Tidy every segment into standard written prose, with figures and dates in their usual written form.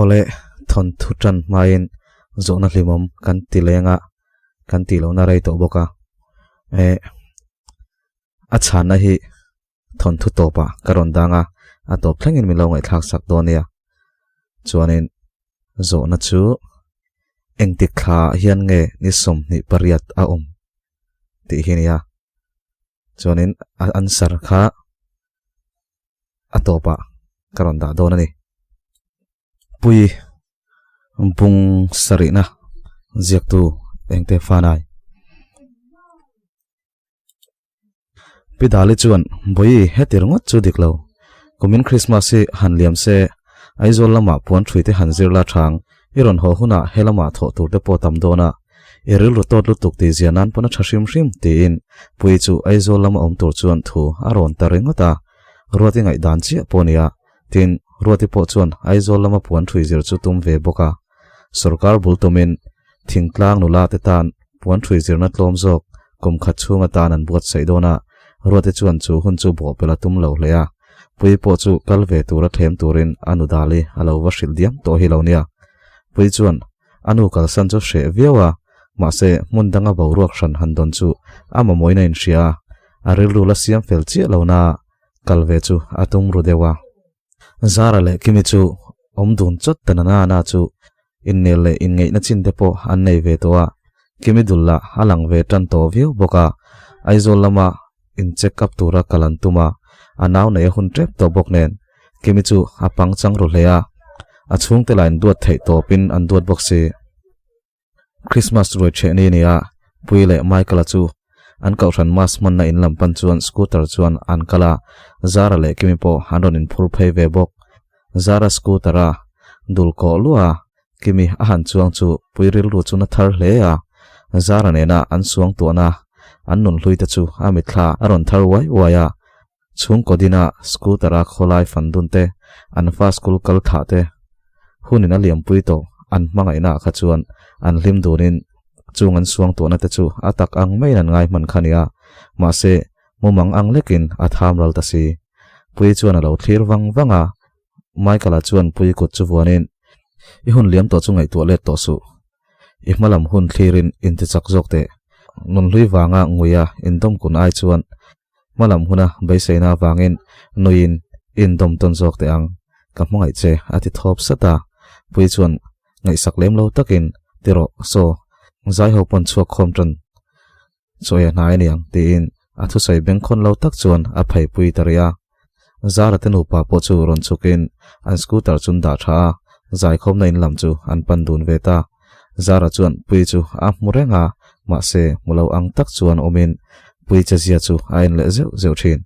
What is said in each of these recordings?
Awle, thawnthu tan hmain zawhna hlimawm kan ti leng a, kan tih lohna rei tawh bawk a. Eh, a chhanna hi thawnthu tawpah ka rawn dang a, a tawp thlengin min lo ngaihthlak sak dawn nia. Chuanin zawhna chu engtik thla ah hian nge ni 28 a awm tih hi nia. Chuanin a answer kha a tawpah ka rawn dah dawn a ni. Pui bung sarihna ziaktu engte fanai. Pi Dali chuan, Bawi, heti ringawt chu dik lo. Kumin Krismas hi han liam se, Aizawl lamah puan ṭhui te han zir la ṭhang, i rawn haw hunah he lamah thawh tur te pawh tam dawn a, i rilru tawt lutuk tih zia nan pawn a ṭha hrim hrim, tiin Pui chu Aizawl lama awm tur chuan thu a rawn ta ringawt a. Ruati ngaihdan chiah pawh a nia, tin, Ruati pawh chuan Aizawl lama puan ṭhui zir chu tum ve bawk a. Sorkar bul tumin Thingtlang nula te tan puan ṭhui zirna tlawm zawk kum khat chhung atan an buatsaih dawn a, Ruate chuan chu hun chu bawhpelh a tum lo hle a. Pui pawh chu kal ve tura thlem turin a nu Dali a lo va hrilh diam tawh hi lo nia. Pui chuan a nu kalsan chu hreh viau a, mahse hmun danga boruak hran han dawn chu a mamawina inhria a, a rilru la siam fel chiah lo na kal ve chu a tum ru deuh a. Zara leh Kimi chu awm dun chawt ta na na chu innel leh inngeihna chin te pawh an nei ve tawh a, Kimi dul lah a lang ve tan tawh viau bawk a, Aizawl lama in check up tura kal an tum a, a nau neih a hun tep tawh bawk nen Kimi chu a pang chang ru hle a, a chhungte lah in duat theih tawpin an duat bawk si. Christmas ruai ṭheh ni nia, Pui leh Michael-a chu an kohhran mass hmanna in lam pan chuan scooter chuan an kal a, Zara leh Kimi pawh an rawn inphur phei ve bawk. Zara scooter-a dul kawh luah a, Kimi a han chuang chu Pui rilru chu na thar hle a, Zara nena an suang tuahna an nun hlui te chu a mitthla a rawn thar uai uai a, Chhungkaw dina scooter-a khawlai fan dun te, an fa school kal thlah te, hunin a liampui tawh an hmangaihnaah kha chuan an hlim dunin chung an suang tuahna te chu a tak ang maiin an ngai hman kha nia, mahse mumang ang lekin a tham ral ta si. Pui chuan a lo thlir vang vang a, Michael-a chuan Pui kut chu vuanin, I hun liam tawh chu ngaihtuah let tawh suh. I hmalam hun thlirin intichak zawk teh. Nunhlui vanga nguia indawmkun ai chuan Hmalam huna beiseina avangin nuiin indawm tawn zawk teh ang, ka hmangaih che a ti thawp sat a. Pui chuan ngaihsak lem lo takin, Ti rawh, saw, zai ho pawn chhuak khawm tan chaw ei a hnai aniang, tiin a thusawi bengkhawn lo tak chuan a pheipui ta rih a. Zara te nupa pawh chu rawn chhukin an scooter chun dah tha a, zaikhawmna in lam chu an pan dun ve ta. Zara chuan Pui chu a hmu reng a, mahse hmu lo ang tak chuan awmin Pui che zia chu a en leh zeuh zeuh thin.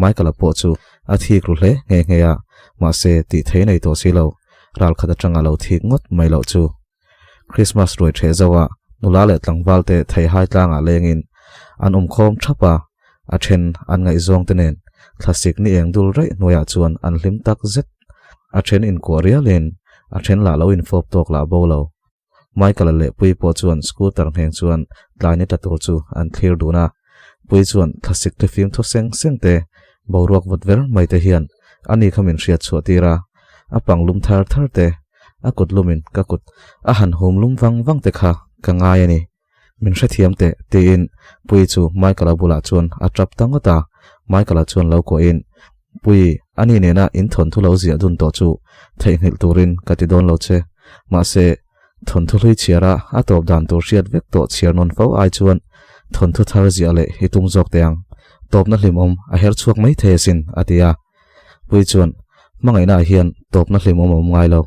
Michael-a pawh chu a thik ru hle nghe nghe a, mahse tih thei nei tawh si lo, ral khat atanga lo thik ngawt mai loh chu. Christmas ruai ṭheh zo a, nula leh tlangval te theihai tlangah lengin an awm khawm ṭhap a, a ṭhen an ngaihzawng te nen thlasik ni eng dul raih hnuaiah chuan an hlim tak zet. A ṭhen inkuah rialin a ṭhen lah lo infawp tawk lah bo lo. Michael-a leh Puii pawh chuan scooter ngheng chuan tlai ni tla tur chu an thlir dun a. Puii chuan thlasik thlifim thaw seng seng te, boruak vawt ver mai te hian ani kha min hriat chhuah tir a, a pang lum thar thar te, a kut lumin ka kut a han hum lum vang vang te kha ka ngai a ni. Min hrethiam teh, tiin Puii chu Michael-a bulah chuan a tap ta ngawt a. Michael-a chuan lo kuahin, Puii, ani nena in thawnthu lo ziah dun tawh chu theihnghilh turin ka ti dawn lo che. Mahse, thawnthu hlui chhiara a tawp dan tur hriat vek tawh chhiar nawn fo ai chuan thawnthu thar ziah leh i tum zawk teh ang. Tawpna hlimawm a her chhuak mai thei asin, a ti a. Puii chuan, Hmangaihnaah hian tawpna hlimawm a awm ngai lo.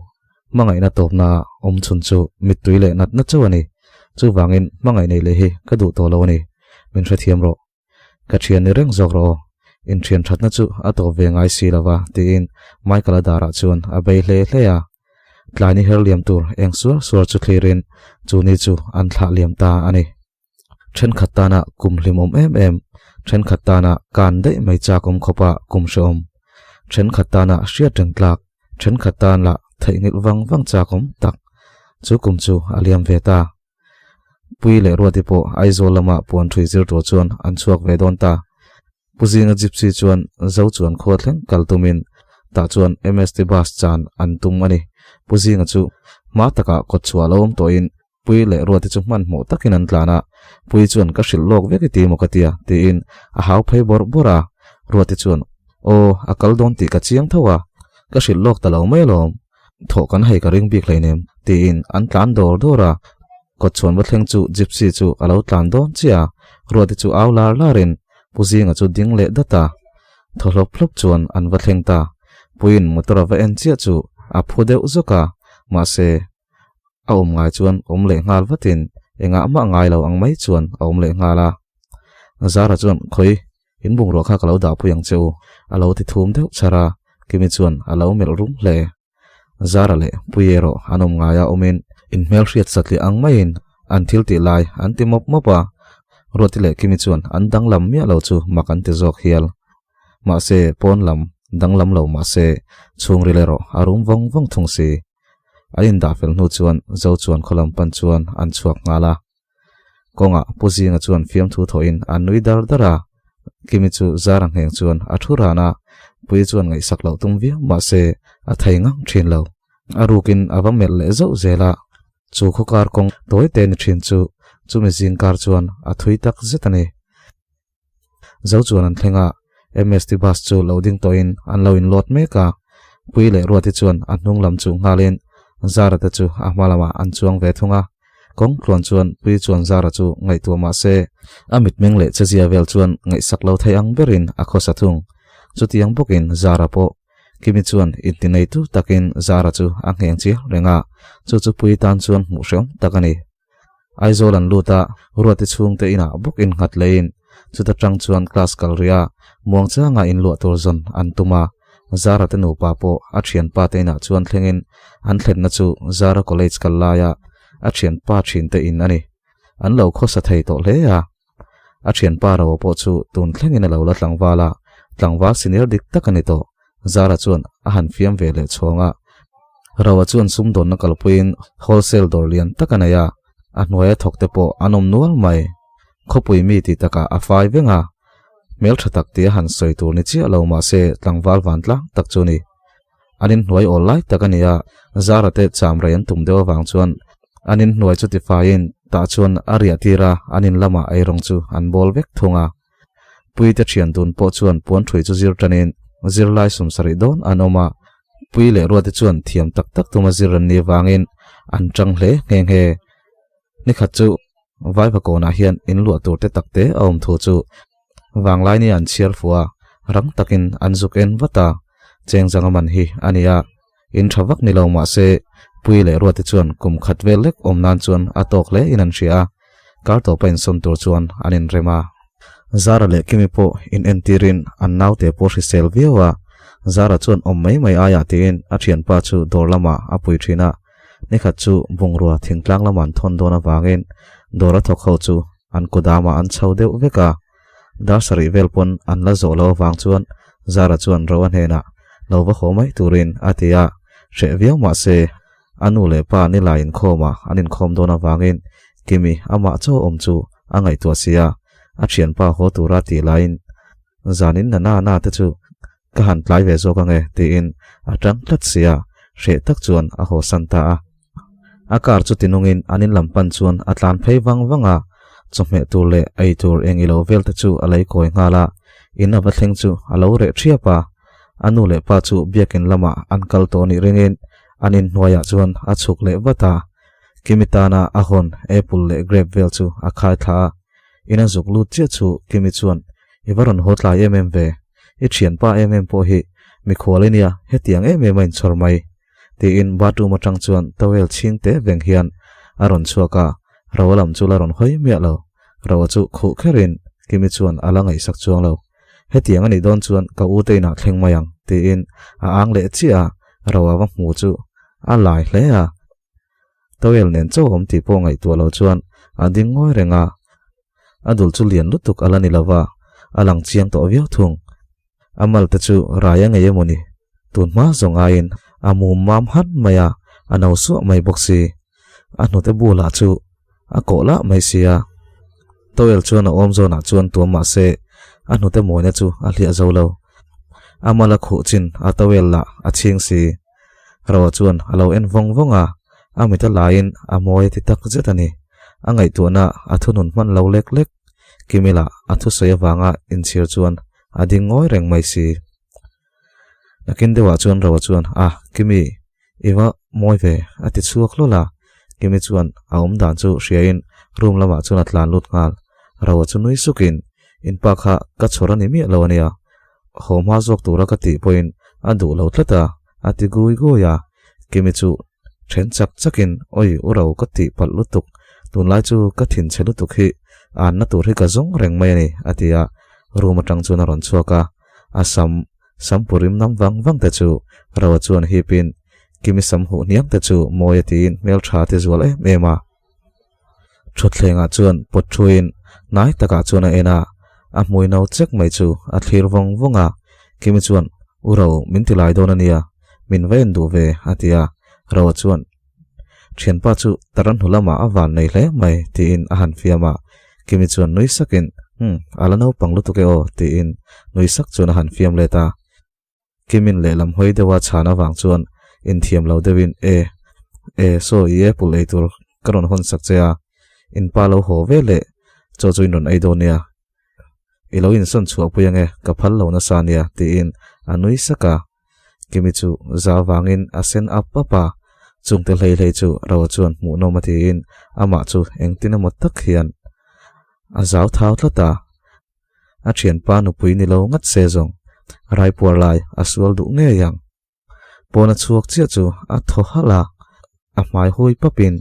Hmangaihna tawpna awm chhun chu mittui leh natna chauh a ni. Chuvangin hmangaih neih leh hi ka duh tawh lo a ni. Min hrethiam rawh. Ka thian ni reng zawk rawh aw. Inthian thatna chu a tawp ve ngai si lova tiin Michael-a darah chuan a bei hle hle a. Tlai ni her liam tur eng suar suar chu thlirin chu ni chu an thlah liam ta a ni. Thenkhat tana kum hlimawm em em, thenkhat tana kan daih mai chak awm khawpa kum hrehawm, thenkhat tana hriat reng tlak, thenkhat tan lah theihnghilh vang vang chak awm tak chu kum chu a liam ve ta. Pui leh Ruati pawh Aizawl lama puan ṭhui zir tur chuan an chhuak ve dawn ta. Pu Zinga Gypsy chuan Zo chuan khua thleng kal tumin tah chuan MST bus chan an tum a ni. Pu Zinga chu hma takah kawtchhuah lo awm tawhin Pui leh Ruati chu hmanhmawh takin an tlan a, Pui chuan ka hrilh lawk vek i ti maw ka tia tiin a hau phei bawrh bawrh a, Ruati chuan Aw, a kal dawn tih ka chiang tho a, ka hrilh lawk ta lo mai alawm, thawh kan hei ka ring bik hleinem tiin an tlan dawr dawr a, kawtchhuan va thleng chu Gypsy chu a lo tlan dawn chiah a, Ruati chu au lar larin Pu Zinga chu ding leh dat a, thaw hlawp hlawp chuan an va thleng ta, Puiin motor a va en chiah chu a phu deuh zawk a, mahse A awm ngai chuan awm leh nghal vatin engah mah ngai lo ang mai chuan a awm leh nghal a. Zara chuan, Khawi, in bungrua kha ka lo dah pui ang che u, a lo ti thum deuh char a, Kimi chuan a lo melh rum hle. Zara leh Pui erawh an awm ngaia awmin inhmelhriat satliah ang maiin an thil tih lai an ti mawp mawp a, Ruati leh Kimi chuan an danglam miah lo chu mak an ti zawk hial. Mahse, pawn lam danglam lo mahse chhungril erawh a rum vawng vawng thung si. An indah fel hnu chuan Zo chuan khaw lam pan chuan an chhuak nghal a. Kawngah Pu Zinga chuan fiamthu thawhin an nui dar dar a, Kimi chu zar a ngheng chuan a thu ran a, Puii chuan ngaihsak loh tum viau mahse a thei ngang thin lo. A rukin a va melh leh zauh zel a, chu khaw kar kawng tawi te ni thin chu chumi zing kar chuan a thui tak zet a ni. Zo chuan an thleng a, MST bus chu lo ding tawhin an lo inlawt mek a, Pui leh Ruati chuan a hnung lam chu nghalin Zara te chu a hma lamah an chuang ve thung a. Kawng tluan chuan Pui chuan Zara chu ngaihtuah mah se, a mitmeng leh chezia vel chuan ngaihsak lo thei ang berin a khawsa thung. Chutiang bawkin Zara pawh Kimi chuan intineitu takin Zara chu a ngheng chiang reng a, chu chu Pui tan chuan hmuh hreawm tak a ni. Aizawl an lut a, Ruati chhungte inah bawk innghat leiin chuta tang chuan class kal rih a, muangchanga inluah tur zawn an tum a. Zara te nupa pawh a thianpa te inah chuan thlengin an thlenna chu Zara college kal laia a thianpa thinte in a ni. An lo khawsa thei tawh hle a. A thianpa Roa pawh chu tun thlengin a lo la tlangval a, tlangval senior dik tak a ni tawh. Zara chuan a han fiam ve leh chhawng a. Roa chuan sumdawnna kalpuiin wholesale dawr lian tak a nei a, a hnuaia thawk te pawh an awm nual mai. Khawpui mi tih takah a fai veng a, hmeltha tak tia han sawi tur ni chiah lo mahse tlangval vantlang tak chu a ni. An inhnuai awl lai tak a ni a, Zara te cham rei an tum deuh avang chuan an inhnuai chu tifaiin tah chuan a riah tir a, an in lamah eirawng chu an bawl vek thung a. Puite thian dun pawh chuan puan ṭhui chu zir ṭanin zirlai sum sarih dawn an awm a, Pui leh Ruate chuan thiam tak tak tuma zir an nih avangin an ṭang hle nghe nghe. Nikhat chu Vaivakawnah hian inluah tur te tak te a awm thu chu vanglai nia an chhiar fuh a, rang takin an zuk en vat a, Chengzang a man hi a ni a, in tha vak ni lo mah se Pui leh Ruate chuan kum khat vel lek awm nan chuan a tawk hle in an hria a, kar tawpa insawn tur chuan an inrem a. Zara leh Kimi pawh in entirin an naute pawh hrisel viau a, Zara chuan awm mai mai aiah tiin a thianpa chu dawr lamah a pui thin a, Nikhat chu bungrua thingtlang lama an thawn dawn avangin dawr a thawk ho chu an kudamah an chho deuh vek a. Dar sarih vel pawn an la zawh lo avang chuan Zara chuan Roa hnenah lo va haw mai turin a ti a, hreh viau mah se a nu leh pa nilai inkhawmah an inkhawm dawn avangin Kimi amah chaw awm chu a ngaihtuah si a, a thianpa haw tura tih laiin zanin na na na te chu Ka han tlai ve zawk ange tiin a tang tlat sia, hreh tak chuan a haw san ta a. A car chu tinungin an in lam pan chuan a tlan phei vang vang a, chawhmeh tur leh ei tur eng ilo vel te chu a lei kawi nghal a, in a va thleng chu a lo reh thiap a. A nu leh pa chu biakin lamah an kal tawh nih ringin an in hnuaiah chuan a chhuk leh vat a. Kimi tana a hawn apple leh grape vel chu a khai thla a, in a zuk lut chiah chu Kimi chuan I va rawn haw tlai em em ve, i thianpa em em pawh hi mikhual i nia, hetiang em em a inchhawr mai, tiin bathroom atang chuan towel chhing teh veng hian a rawn chhuak a, Roa lam chu la rawn hawi miah lo. Roa chu khuh kherin Kimi chuan a la ngaihsak chuang lo. Hetiang a nih dawn chuan ka u te inah thleng mai ang, tiin a ang leh chiah a, Roa va hmu chu a lai hle a. Towel nen chauh awm tih pawh ngaihtuah lo chuan a ding ngawi reng a, a dul chu lian lutuk a la ni lova, a lang chiang tawh viau thung. A mal te chu rai a ngei emaw ni? Tun hma zawng aiin a mum mam han mai a, a no suah mai bawk si. A hnute bulah chu a kawh lah mai si a. Towel chuan a awm zawnah chuan tuam mah se a hnute mawina chu a hliah zo lo. A mal a khuh chin a towel lah a chhing si. Roa chuan a lo en vawng vawng a, a mit a laiin a mawi a ti tak zet a ni. A ngaihtuahna a thunun hman lo lek lek. Kimila a thusawi avanga inchhir chuan a ding ngawi reng mai si. Nakin deuhah chuan Roa chuan, A, Kimi, i va mawi ve, a ti chhuak hlawl a. Kimi chuan a awm dan chu hriain room lamah chuan a tlan lut nghal. Roa chu nui sukin, In pa kha ka chhawr a ni miah lo a nia. Haw hma zawk tura ka tih pawhin a duh lo tlat a, a ti gui gui a. Kimi chu then chak chakin, Awi, u ro ka tih palh lutuk, tunlai chu ka thinchhe lutuk hi anna tur hi ka zawng reng mai a ni, a ti a. Room atang chuan a rawn chhuak a. A sam, sam purim nam vang vang te chu Roa chuan hipin Kimi sam huh hniam te chu mawi a tiin hmel tha ti zual em em a. Thutthlengah chuan pawt thuin hnai takah chuan a en a, a hmui no chek mai chu a thlir vawng vawng a. Kimi chuan, U Ro, min ti lai dawn a nia, min va en duh ve, a ti a. Roa chuan, Thianpa chu taran hnu lamah a van nei hle mai, tiin a han fiam a. Kimi chuan nui sakin, Umm, a la naupang lutuk e aw, tiin nui sak chuan a han fiam let a. Kimin lehlam hawi deuha chhan avang chuan inthiam lo deuhin, E, e, saw i apple ei tur ka rawn hawn sak che a, in pa lo haw ve leh chaw chu in rawn ei dawn nia. I lo insawn chhuah pui ange, ka phal lo nasa nia, tiin a nui sak a. Kimi chu za vangin a sen ap ap a, chungte hlei hlei chu Roa chuan hmuhnawm a tiin amah chu engtin emaw tak hian a zau thau tlat a. A thianpa nupui ni lo ngat se zawng raipuar lai a sual duh ngei ang. Pawn a chhuak chiah chu a thaw halh a, a hmai hui papin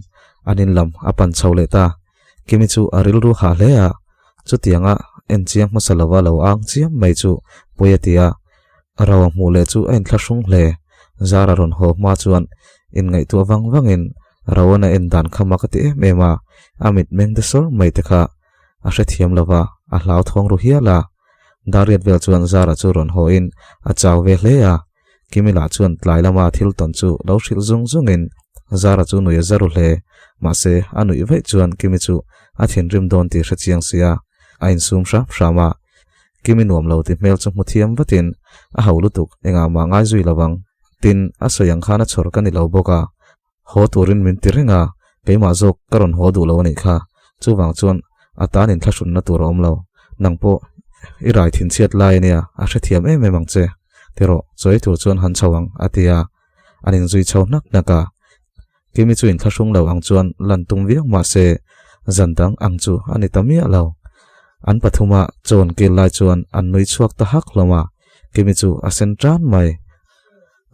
an in lam a pan chho leh ta. Kimi chu a rilru hah hle a, chutianga en chiang hmasa lova lo ang chiam mai chu pawi a ti a. Ro a hmuh leh chu a inthlahrung hle. Zara rawn haw hma chuan inngaihtuah vang vangin Roan a en dan kha mak a ti em em a, a mitmeng de sawr mai te kha a hrethiam lova, a hlauthawng ru hial a. Dariat vel chuan Zara chu rawn haw in a chau ve hle a, Kimi lah chuan tlai lama thil tawn chu lo hrilh zung zungin Zara chu nui a za ru hle. Mahse, a nuih vaih chuan Kimi chu a thinrim dawn tih hre chiang sia, a insum hram hram a. Kimi nuam lo ti hmel chu hmu thiam vatin a ho lutuk engah mah ngai zui lo ang. Tin, a sawi ang khan a chhawr ka ni lo bawk a, Haw turin min ti reng a, keimah zawk ka rawn haw duh lo a nih kha. Chuvang chuan a tan inthlahrunna tur a awm lo. Nang pawh i rai thinchhiat lai a nia, a hrethiam em em ang che. Ti rawh, chawi tur chuan han chho ang, a ti a. An inzui chho hnak hnak a. Kimi chu inthlahrung lo ang chuan lan tum viau mah se, zan dang ang chu a ni ta miah lo. An pathuma chawn kil lai chuan an nui chhuak ta hak hlawm a, Kimi chu a sen tan mai.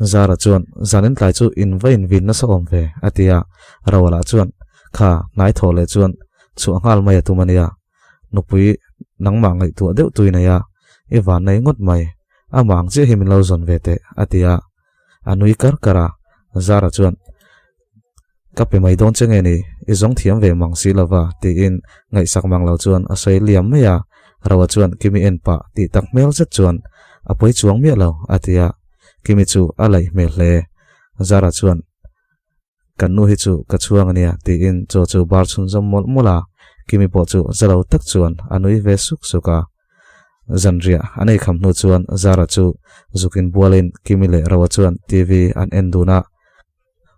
Zara chuan, Zanin tlai chu in va invin nasa awm ve, a ti a. Roala chuan, Kha, hnai thawh leh chuan chhuah nghal mai a tum a nia. Nupui nangmah ngaihtuah deuh tui nei a, i van nei ngawt mai. Amah ang chiah hi min lo zawn ve teh, a ti a. A nui kar kar a. Zara chuan, Ka pe mai dawn che nge ni, i zawng thiam ve mang si lova, tiin ngaihsak mang lo chuan a sawi liam mai a. Roa chuan Kimi en pah tih tak hmel zet chuan, A pawi chuang miah lo, a ti a. Kimi chu a laih hmel hle. Zara chuan, Kan nu hi chu ka chhuang a nia, tiin chaw chu bar chhunzawm mawlh mawlh a. Kimi pawh chu za lo tak chuan a nui ve suk suk a. Zanriah an ei kham hnu chuan Zara chu zukin bualin Kimi leh Roa chuan TV an en dun a.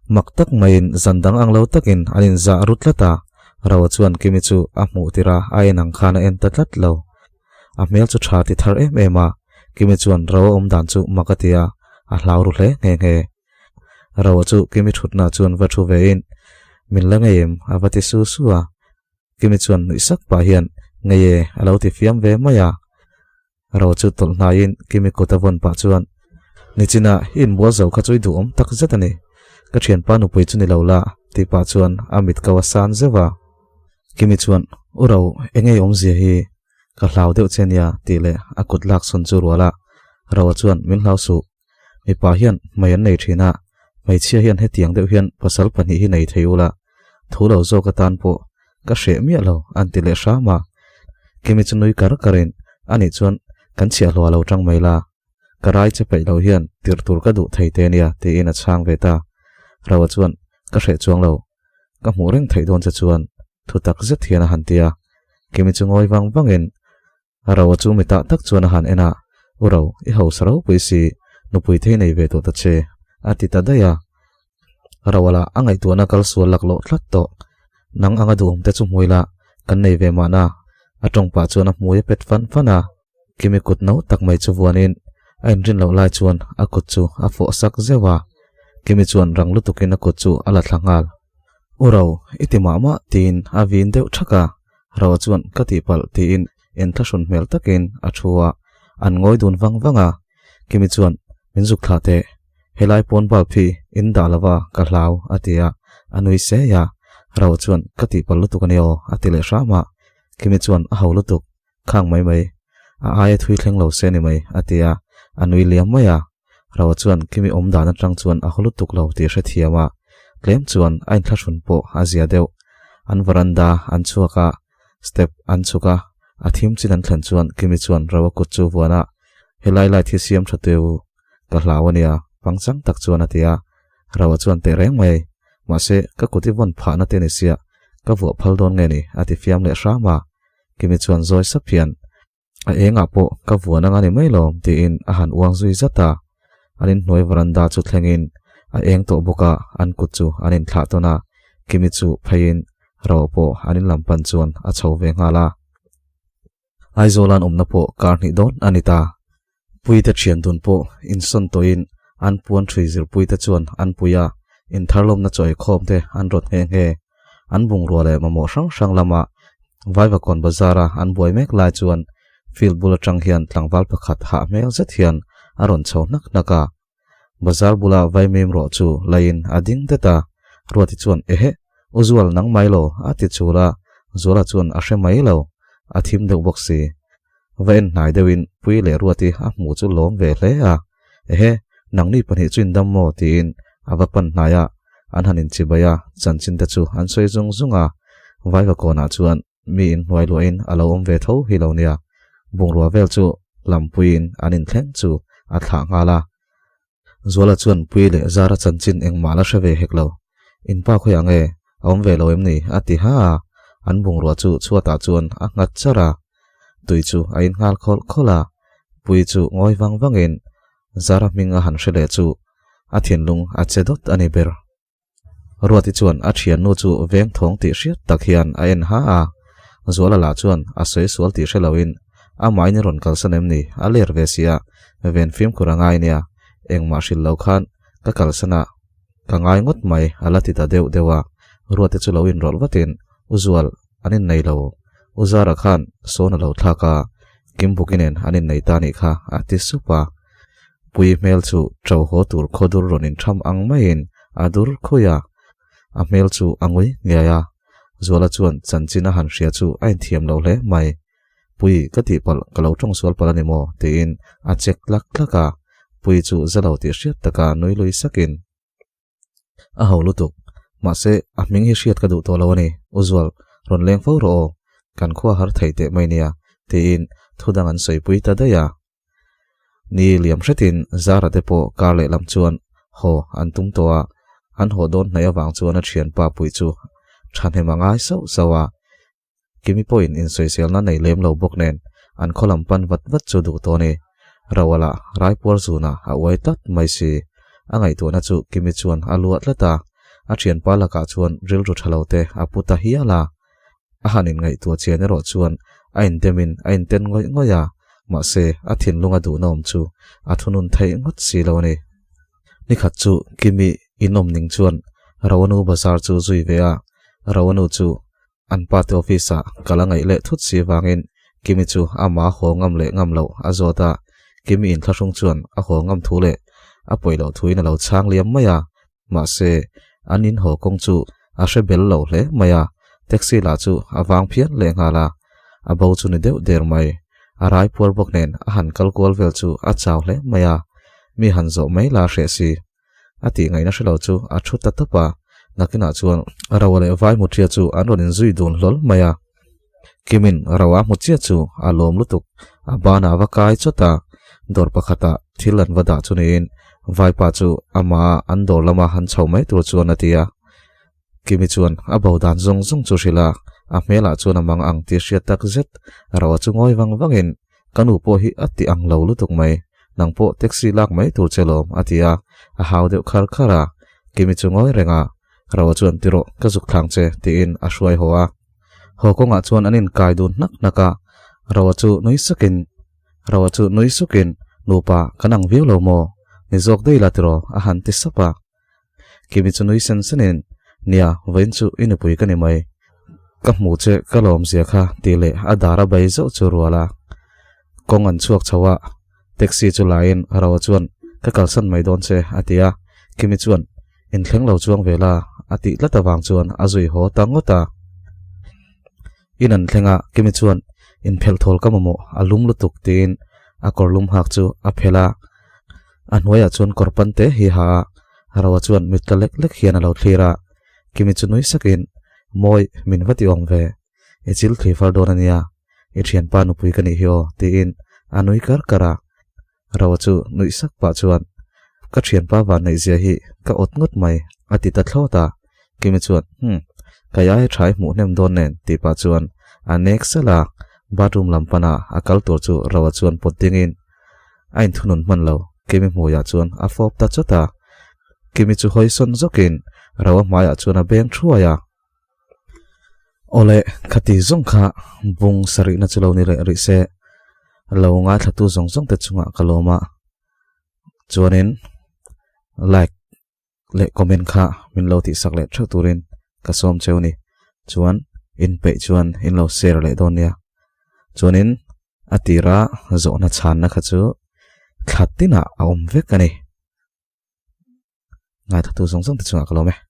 Mak tak maiin zan dang ang lo takin an inzah ru tlat a, Roa chuan Kimi chu a hmuh tir a, a en ang khan a en ta tlat lo. A hmel chu tha ti thar em em a, Kimi chuan Roa awm dan chu mak a ti a, a hlau ru hle nghe nghe. Roa chu Kimi thutna chuan va thu vein, Min la ngei em? a va ti su su a. Kimi chuan nuih sak pah hian, Ngei e, a lo ti fiam ve mai a. Ro chu tawlh hnaiin Kimi kut a vawn pah chuan, Nichina i inbual zo kha chu i duhawm tak zet a ni. Ka thianpa nupui chu ni lo la, tih pah chuan a mit ko a san zeuh a. Kimi chuan, U Ro, eng ei awmzia hi? Ka hlau deuh che nia, tih leh a kut lak sawn chu rual a. Roa chuan, Min hlau suh. Mipa hian hmei an nei thin a, hmeichhia hian hetiang deuh hian pasal pahnih hi nei thei ula, thu lo zawk atan pawh ka hreh miah lo an ti leh hram a. Kimi chu nui kar karin, Anih chuan kan chhiahhlawh a lo tang mai la, ka rai che peih lo hian tirh tur ka duh thei te nia tiin a chhang ve ta. Roa chuan, Ka hreh chuang lo, ka hmuh reng theih dawn che chuan thu tak zet hian a han ti a. Kimi chu ngawi vang vangin, Roa chu mitah tak chuan a han en a, U Ro, i hausa ropui si, nupui thei nei ve tawh ta che, a ti ta daih a. Roala a ngaihtuahna kal sual laklawh tlat tawh. Nang anga duhawm te chu hmui la, kan nei ve mahna. A tawng pah chuan a hmui a pet fan fan a. Kimi kut no tak mai chu vuanin a inrin loh lai chuan a kut chu a fawh sak zeuh a. Kimi chuan rang lutukin a kut chu a la thla nghal. U Ro, i ti mah mah tiin a vin deuh thak a. Roa chuan ka tihpalh tiin enthlahrun hmel takin a thu a, an ngawi dun vang vang a. Kimi chuan min zuk thlah teh, helai pawn bulb hi in dah lova ka hlau a ti a, a nui sei a. Roa chuan ka tihpalh lutuk a ni aw a ti leh hram a. Kimi chuan a ho lutuk, khang mai mai, a aia thui thleng lo se ni mai a ti a, a nui liam mai a. Roa chuan Kimi awm dan atang chuan a haw lutuk lo tih hrethiam a, tlem chuan a inthlahrun pawh a zia deuh. An veranda an chhuak a, step an chhuk a, a thim chin an thlen chuan Kimi chuan Roa kut chu vuan a, Helai light hi siam tha teu, ka hlau a nia, pangchang tak chuan a ti a. Roa chuan teh reng mai, mahse ka kut i vawn phahna te ni sia, ka vuah phal dawn nge ni, a ti fiam leh hram a. Kimi chuan zawi sap hian, A engah pawh ka vuan anga ni mai lo tiin a han uang zui zat a. An inhnuai veranda chu thlengin a eng tawh bawk a, an kut chu an inthlah tawn a, Kimi chu pheiin Ro pawh an in lam pan chuan a chho ve nghal a. Aizawl an awmna pawh kar hnih dawn a ni ta. Puite thian dun pawh insawn tawhin an puan ṭhui zirpuite chuan an pui a, intharlawmna chaw eikhawm te an rawt nghe nghe. An bungrua leh mamawh hrang hrang lama Vaivakawn bazara an buai mek lai chuan field bul aṭang hian tlangval pakhat hah hmel zet hian a rawn chho hnak hnak a. Bazar bula vaimim rawh chu laiin a ding det a, Ruati chuan Ehe, U Zual nang mai lo a ti chul a, Zuala chuan a hre mai lo, a thim deuh bawk si. Va en hnai deuhin Pui leh Ruati a hmuh chu lawm ve hle a, Ehe, nangni pahnih chu indam maw? tiin a va pan hnai a, an han inchibai a, chanchin te chu an sawi zung zung a, Vaivakawnah chuan mi inhnuai luahin a lo awm ve tho hi lo nia, bungrua vel chu lampuiin an inthleng chu a thlah nghal a. Zuala chuan Pui leh Zara chanchin engmah la hre ve hek lo. In pa khawiah nge a awm ve lo em ni? a ti ha a, an bungrua chu chhuatah chuan a nghat char a. Tui chu a in nghal khawlh khawlh a, Pui chu ngawi vang vangin Zara hming a han hre leh chu a thinlung a che dawt a ni ber. Ruati chuan a thiannu chu veng thawng tih hriat tak hian a en ha a, Zuala lah chuan a sawi sual tih hre loin amahin i rawn kalsan em ni? A ler ve sia, ven fimkhur a ngai nia, engmah hrilh lo khan ka kalsan a, ka ngai ngawt mai a la ti ta deuh deuh a, Ruati chu lo inrawlh vatin U Zual an innei lo, U Zara khan sawn a lo thlak a, Kimbuki nen an innei ta nih kha a ti sup a. Pui hmel chu ṭo haw tur khawdur rawn inṭham ang maiin a dur khui a, a hmel chu a ngui ngiai a. Zuala chuan chanchin a han hria chu a inthiam lo hle mai. Pui, ka tihpalh, ka lo ṭawng sual palh a ni maw? tiin a chek tlak tlak a. Pui chu za lo tih hriat taka nui lui sakin. A ho lutuk. Mahse, a hming hi hriat ka duh tawh lo a ni. U Zual, rawn leng fo rawh aw. Kan khua har thei teh mai nia, tiin thu dang an sawipui ta daih a. Ni liam hretin Zara te pawh kar lehlam chuan haw an tum tawh a, an haw dawn hnaih avang chuan a thianpa pui chu thahnem a ngai sauh sauh a. Kimi pawhin insawiselna nei lem lo bawk nen an khaw lam pan vat vat chu duh tawh a ni. Roala raipuar zunah a uai tlat mai si. A ngaihtuahna chu Kimi chuan a luah tlat a, a thianpa lakah chuan rilru tha lo te a pu ta hial a. A han inngaihtuah chian erawh chuan a indemin a inten ngawih ngawih a, mahse a thinlunga duhna awm chu a thunun theih ngawt si lo a ni. Nikhat chu Kimi inawm ning chuan Roanu bazar chu zui ve a, Roanu chu An pa te office ah ka la ngaih leh thut si vangin Kimi chu ama haw ngam leh ngam loh a zawt a, Kimi inthlahrung chuan a haw ngam thu leh a pawi loh thuin a lo chhang liam mai a, mahse an in haw kawng chu a hre bel lo hle mai a, taxi lah chu a vang phian leh nghal a, a bo chu ni deuh der mai. A rai puar bawk nen a han kal kual vel chu a chau hle mai a, mi han zawh mai la hreh si. A tih ngaihna hre lo chu a thu ta tawp a, nakinah chuan Roa leh Vai Muthia chu an rawn inzui dun hlawl mai a. Kimin Roa hmu chiah chu a lawm lutuk, a banah a va kai chawt a, dawr pakhatah thil an va dah chu niin Vaipa chu amah an dawr lama han chho mai tur chuan a ti a. Kimi chuan a bo dan zawng zawng chu hrilh a, a hmelah chuan a mang ang tih hriat tak zet. Roa chu ngawi vang vangin, Ka nu pawh hi a ti ang lo lutuk mai, nang pawh taxi lak mai tur che lawm, a ti a, a hau deuh khar khar a. Kimi chu ngawi reng a, Roa chuan ti rawh, ka zuk thlang che, tiin a hruai haw a. Haw kawngah chuan an inkai dun hnak hnak a, Roa chu nui sukin, Roa chu nui sukin, Nupa, kan ang viau lo maw? Ni zawk daih la tiraw? a han ti sap a. Kimi chu nui sen senin, Nia, vawiin chu i nupui ka ni mai. Ka hmu che ka lawm zia kha, tih leh a dar a bai zauh chu rual a. Kawng an chhuak chho a, taxi chu laiin Roa chuan, Ka kalsan mai dawn che, a ti a. Kimi chuan, Inthleng lo chuang ve la, a tih tlat avang chuan a zui haw ta ngawt a. In an thleng a, Kimi chuan, Inphelh thawl ka mamawh, a lum lutuk, tiin a kawr lum hak chu a phelh a. A hnuaiah chuan kawr pan te hi ha a, Roa chuan mit tla lek lek hian a lo thlir a. Kimi chu nui sakin, Mawi, min va ti awm ve. I chil thli far dawn a nia, i thianpa nupui ka nih hi aw, tiin a nui kar kar a. Roa chu nuih sak pah chuan, Ka thianpa van neih zia hi ka awt ngawt mai, a ti ta thlawt a. Kimi chuan, Hum, ka iai tha i hmuh hnem dawn nen, tih pah chuan a nek salh a. Bathroom lam pana a kal tur chu Roa chuan pawt dingin, A inthunun hman lo, Kimi hmuiah chuan a fawp ta chawt a. Kimi chu hawi sawn zawkin Roa hmaiah chuan a beng thuai a. Awle, khati zawng kha bung sarihna chu lo ni leh rih se, lo ngaithlatu zawng zawng te chungah ka lawm a. Chuanin like leh comment kha min lo tihsak leh theuh turin ka sawm cheu ni. Chuan in peih chuan in lo share leh dawn nia. Chuanin a tira zawhna chhanna kha chu thla tinah a awm vek a ni. Ngaithatu zawng zawng te chungah ka lawm e.